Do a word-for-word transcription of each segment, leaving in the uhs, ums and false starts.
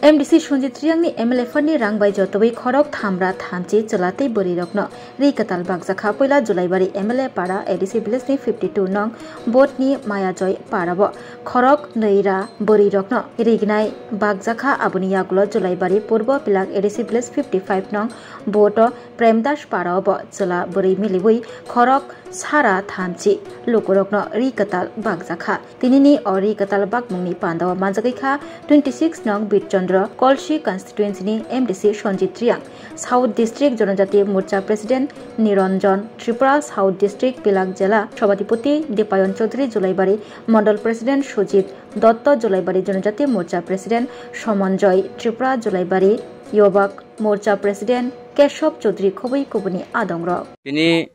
M D C Sanjit Reang ni M L A pharni rang bai jotowi khorok thamra thamchi chwla tei bwrwi rokno ri kwtal bakjakha. Puila Julaibari M L A para A D C village ni fifty two nong vote ni Mayajoy para o khorok nwi ra bwrwi rokno rignai bakjakha. Aboni yagulo Julaibari Purbo Pilak A D C village fifty five nong vote o Premdas para o bo chwla bwrwi miliwi khorok sara thamchi lukurokno ri kwtal bakjakha. Tinini o ri kwtal bakmungni pandao manjagwi kha twenty six nong Birchandra Kolsi constituency ni M D C Sanjit Reang, South District Jonojati Morcha President Niranjan Tripura, South District Pilak Jela Sabhapati Dipayan Chaudhary, Julaibari Mandal President Sujit Dotto, Julaibari Jonojati Morcha President Somanjoy Tripura, Julaibari Yobak Morcha President Keshob Chaudhary khobwi kubuni adongrok. Tini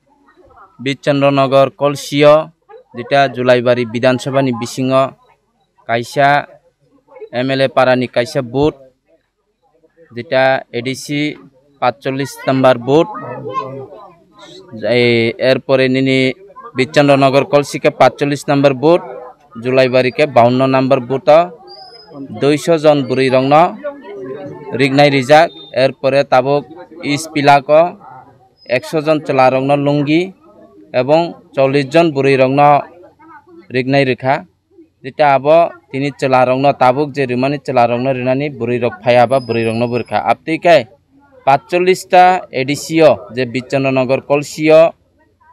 Birchandra Nagar Kolsio, jeta Julaibari Bidhan Sabha ni bisingo kaisa M L A para ni kaisa booth, jeta A D C patchollish number booth, ei, erpore nini Birchandra Nagar Kolsi khe patchollish number booth, Julaibari khe baunno number booth o duiso jon bwrwi rokno rignai rijak, erpore tabuk East Pilak o ekso jon chwla rokno lungi ebong chollish jon bwrwi rokno rignai rikha. Jeta abo tini chwla rokno tabuk je rimani chwla rokno rinani bwrwi rok phaiya ba bwrwi rokno bo rikha. Abtwi khe patchollish ta A D C o je Birchandra Nagar Kolsi o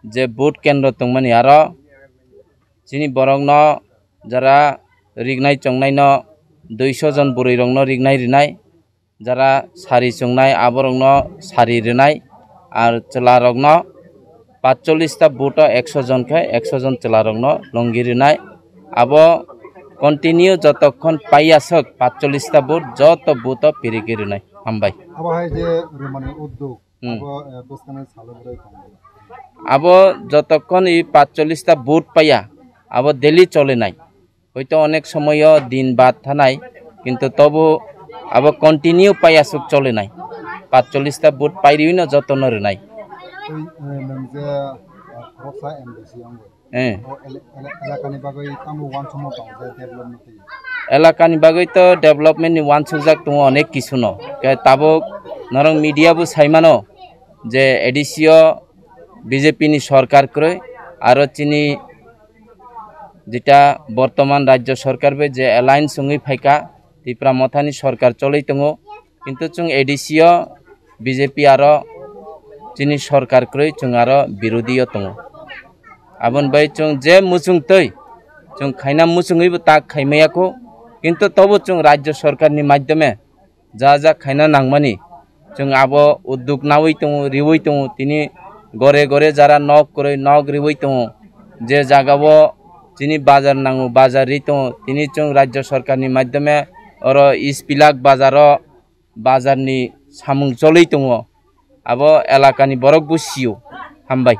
je vote kendro tongmani aro chini borokno jara rignai chongnaino duiso jon bwrwi rokno rignai rinai. Jara sari chwngnai aborokno sari rwnai, ar chwlarokno patchollish ta vote o ekso jon khe ekso jon chwlarokno lungi rwnai. Abo continue jotokhon paiya swk patchollish ta vote joto vote o pirigwi rwnai. Hambai. Abo hai je rwmani uddog, Hmm. abo, eh, bwskangni salo bwrwi tongo. Abo jotokhon i patchollish ta vote paiya, abo daily cholinai. Hoito onek somoyo din bad thanai, kintu tobo abo continue pai aswk cholinai. Patchollish ta vote pairiwino jotono rwnai. Tei, eh, nwng je, eh, khoroksa M D C wngwi. Eh. O ele-, ele-, elakani bagwi tamo uansukma tong je development twi? Elakani bagwi to development ni uansukjak tongo onek kisu no. Khe tabuk norok media bo saimano je A D C o B J P ni sorkar kwrwi, aro chini jeta bortoman rajyo sorkar bai je alliance wngwi phaikha, Tipra Mothani sorkar choli tongo, kintu chwng A D C o B J P aro chini sorkar kwrwi chwng aro birodhi o tongo. Aboni bai chwng je muchung twi chwng khaina muchungwi bo tak khaimaya kho, kintu tobo chwng rajyo sorkar ni madhyome ja ja khaina nangmani, chwng abo udduk nawi tongo, riwi tongo, tini gore gore jara nok kwrwi nok riwi tongo, je jagao chini bazar nango bazar ri tongo, tini chwng rajyo sorkar ni madhyome oro East Pilak bazaro bazar ni samung choli tongo, abo elakani borok bo sio. Hambai.